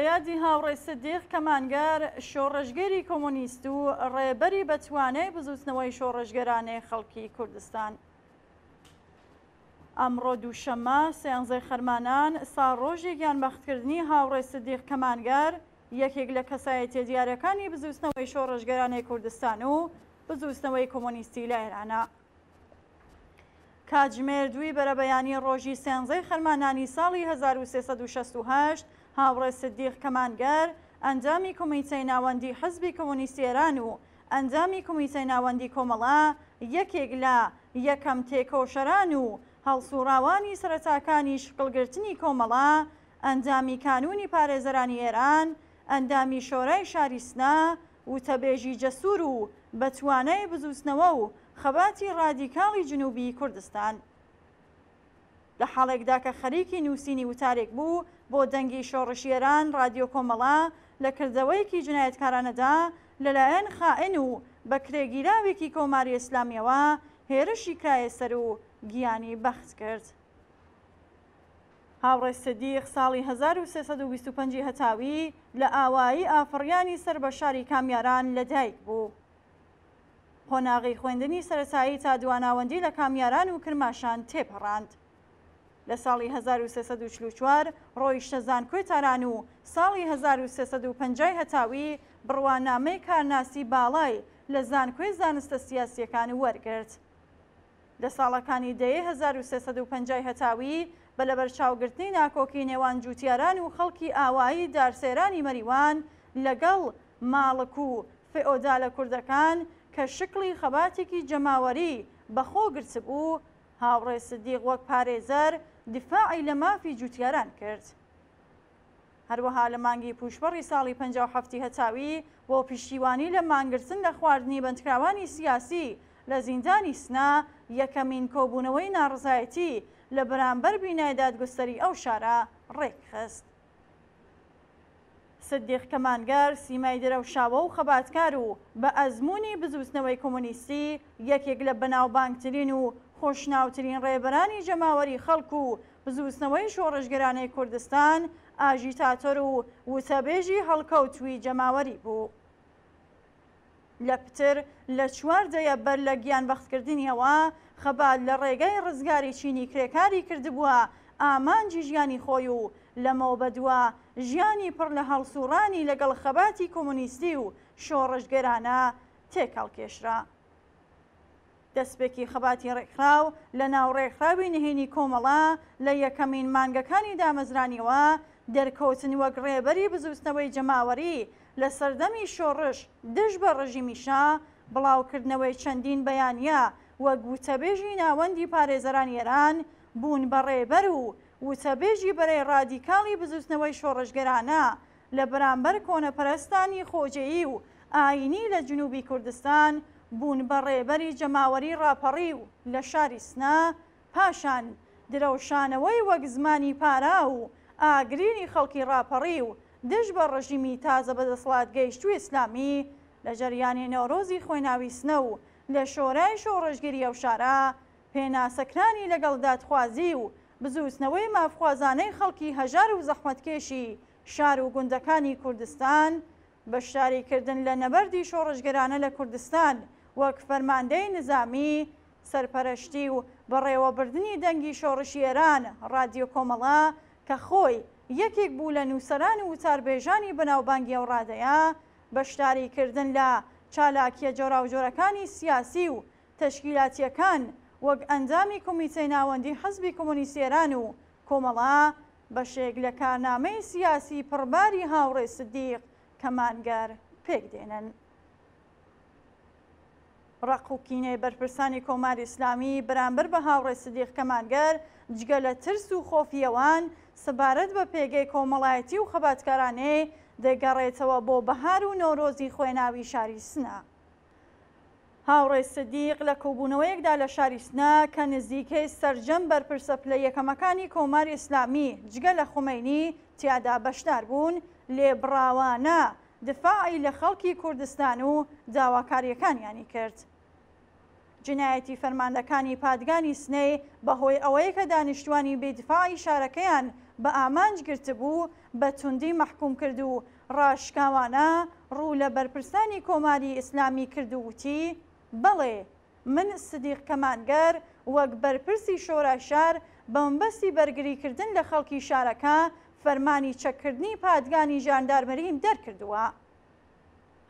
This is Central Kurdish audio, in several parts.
بە یادی هاوڕێ سدیق کەمانگەر، شۆڕشگێری کۆمۆنیست و ڕێبەری بەتوانای بزووتنەوەی شۆڕشگێرانەی خەڵکی کوردستان. ئەمڕۆ دووشەممە، سێانزەی خەرمانان، ساڵڕۆژی گیانبەختکردنی هاوڕێ سدیق کەمانگەر، یەکێک لە کەسایەتیە دیارەکانی بزووتنەوەی شۆڕشگێرانەی کوردستان و بزووتنەوەی کۆمۆنیستی لە ئێرانە. کاتژمێر دووی بەرەبەیانی ڕۆژی سێنزەی خەرمانانی ساڵی 1368 هاوڕێ سدیق کەمانگەر، ئەندامی کۆمیتەی ناوەندی حزبی کۆمۆنیستی ئێران و ئەندامی کۆمیتەی ناوەندی کۆمەڵە، یەکێک لە یەکەم تێکۆشەران و هەڵسوڕاوانی سەرەتاکانی شکڵگرتنی کۆمەڵە، ئەندامی کانوونی پارێزەرانی ئێران، ئەندامی شۆرای شاری سنە، وتەبێژی جەسوور و بەتوانای بزووتنەوە و خەباتی ڕادیکاڵی جنووبی کوردستان. لە حاڵێکدا کە خەریکی نووسینی وتارێک بوو بۆ دەنگی شۆڕشی ئێران ڕادیۆ کۆمەڵە لە کردەوەیەکی جنایەتکارانەدا لەلایەن خائن و بەکرێگیراوێکی کۆماری ئیسلامییەوە هێرشی کرایە سەر و گیانی بەخت کرد. هاوڕێ سدیق ساڵی 1325 ی هەتاوی لە ئاوایی ئافڕیانی سەر بە شاری کامیاران لەدایک بوو. قۆناغی خوێندنی سەرەتایی تا دواناوەندی لە کامیاران و کرماشان تێپەڕاند. لە ساڵی 1344 ڕۆیشتە زانکۆی تاران و ساڵی 1350 ی هەتاوی بڕوانامەی کارناسی باڵای لە زانکۆی زانستە سیاسییەکان وەرگرت. لە ساڵەکانی دەیەی 1350 ی هەتاوی بە لەبەرچاوگرتنی ناکۆکی نێوان جووتیاران و خەڵکی ئاوایی دارسێرانی مەریوان لەگەڵ ماڵک و فئۆدالە کوردەکان کە شکڵی خەباتێکی جەماوەری بە خۆ گرتبوو، هاوڕێ سدیق وەک پارێزەر دیفاعی لە مافی جووتیاران کرد. هەروەها لە مانگی پووشپەڕی ساڵی 57 ی هەتاوی بۆ پشتیوانی لە مانگرتن لە خواردنی بەندکراوانی سیاسی لە زیندانی سنە، یەکەمین کۆبوونەوەی ناڕەزایەتی لە بەرامبەر بینای دادگوستەری ئەو شارە ڕێکخست. سدیق کەمانگەر سیمای درەوشاوە و خەباتکار و بە ئەزموونی بزووتنەوەی کۆمۆنیستی، یەکێک لە بەناوبانگترین و خۆشناوترین ڕێبەرانی جەماوەری خەڵک و بزووتنەوەی شۆڕشگێرانەی کوردستان، ئاژیتاتۆر و وتەبێژی هەڵکەوتووی جەماوەری بوو. لە پتر لە چوار دەیە بەر لە گیانبەختکردنیەوە، خەبات لە ڕێگای ڕزگاری چینی کرێکاری کردبووە ئامانجی ژیانی خۆی و لەمەوبەدوا ژیانی پڕ لە هەڵسووڕانی لەگەڵ خەباتی کۆمۆنیستی و شۆڕشگێرانە تێکهەڵکێشرا. دەسپێکی خەباتی ڕێکخراو لە ناو ڕێکخراوی نهێنی کۆمەڵە لە یەکەمین مانگەکانی دامەزرانیەوە دەرکەوتن وەک ڕێبەری بزووتنەوەی جەماوەری لە سەردەمی شۆڕش دژ بە ڕژیمی شا، بڵاوکردنەوەی چەندین بەیانیە وەک وتەبێژی ناوەندی پارێزەرانی ئێران، بوون بە ڕێبەر و وتەبێژی بەرەی ڕادیکاڵی بزووتنەوەی شۆڕشگێرانە لە بەرامبەر کۆنەپەرستانی خۆجێیی و ئایینی لە جنوبی کوردستان، بوون بە ڕێبەری جەماوەری ڕاپەڕیو لە شاری سنە، پاشان درەوشانەوەی وەک زمانی پاراو و ئاگرینی خەڵکی ڕاپەڕیو دژ بە ڕژیمی تازە بەدەسڵات گەیشتووی ئیسلامی لە جەریانی نەورۆزی خوێناوی سنە و لە شۆرای شۆڕشگیری ئەو شارە پێناسەکرانی لەگەڵ دادخوازی و بزووتنەوەی مافخوازانەی خەڵکی هەژار و زەحمەتکێشی شار و گوندەکانی کوردستان، بەشداری کردن لە نەبەردی شۆڕشگێرانە لە کوردستان وەک فەرماندەی نزامی، سەرپەرەشتی و بەڕێوەبردنی دەنگی شۆڕشی ئێران، ڕادیۆ کۆمەڵە، کە خۆی یەکێک بوو لە نووسەران و وتاربێژانی بەناوبانگی ئەو ڕادەیە، بەشداری کردن لە چالاکییە جۆراوجۆرەکانی سیاسی و تەشکیلاتییەکان وەک ئەندامی کۆمیتەی ناوەندی حزبی کۆمۆنیستی ئێران و کۆمەڵە، بەشێک لە کارنامەی سیاسی پڕباری هاوڕێ سدیق کەمانگەر پێک دێنن. ڕق و کینەی بەرپرسانی کۆماری ئیسلامی بەرامبەر بە هاوڕێ سدیق کەمانگەر جگە لە ترس و خۆفی ئەوان سەبارەت بە پێگەی کۆمەڵایەتی و خەباتکارانەی دەگەڕێتەوە بۆ بەهار و نەورۆزی خوێناوی شاری سنە. هاوڕێ سدیق لە کۆبوونەوەیەکدا لە شاری سنە کە نزیکەی سەرجەم بەرپرسە پلە یەکەمەکانی کۆماری ئیسلامی جگە لە خومەینی تیادا بەشدار بوون، لێبڕاوانە دفاعی لە خەڵکی کوردستان و داواکارییەکانیانی کرد. جینایەتی فەرماندەکانی پادگانی سنەی بە هۆی ئەوەی کە دانیشتوانی بێدفاعی شارەکەیان بە ئامانج گرتبوو بە توندی مەحکووم کرد و ڕاشکاوانە ڕوو لە بەرپرسانی کۆماری ئیسلامی کرد و وتی، بەڵێ، من سدیق کەمانگەر وەک بەرپرسی شۆرای شار بە مەبەستی بەرگریکردن لە خەڵکی شارەکە فەرمانی چەککردنی پادگانی ژاندارمریم دەرکردووە.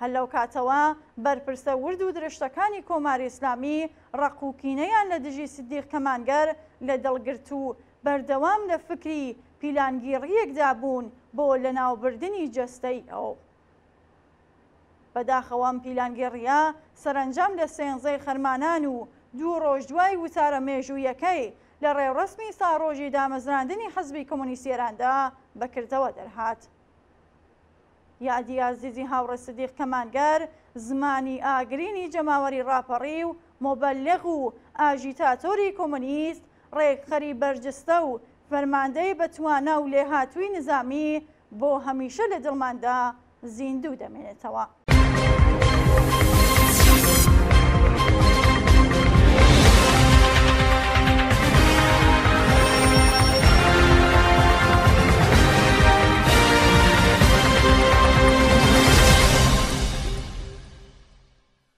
هەر لەو کاتەوە بەرپرسە ورد و درشتەکانی کۆماری ئیسلامی ڕق و کینەیان لە دژی سدیق کەمانگەر لە دڵ گرت و بەردەوام لە فکری پیلانگیڕییەکدا بوون بۆ لەناوبردنی جەستەی ئەو. بەداخەوە ئەم پیلانگێڕییە سەرەنجام لە سێنزەی خەرمانان و دوو ڕۆژ دوای وتارە مێژوویەکەی لە ڕێوڕەسمی ساڕۆژی دامەزراندنی حزبی کۆمۆنیستی ئێراندا بە کردەوە دەرهات. یادی ئازیزی هاوڕێ سدیق کەمانگەر زمانی ئاگرینی جەماوەری ڕاپەڕیو، موبەلغ و ئاژیتاتۆری کۆمۆنیست، ڕێکخەری بەرجستە و فەرماندەی بەتوانا و لێهاتووی نزامی بۆ هەمیشە لە دڵماندا زیندوو دەمێنێتەوە.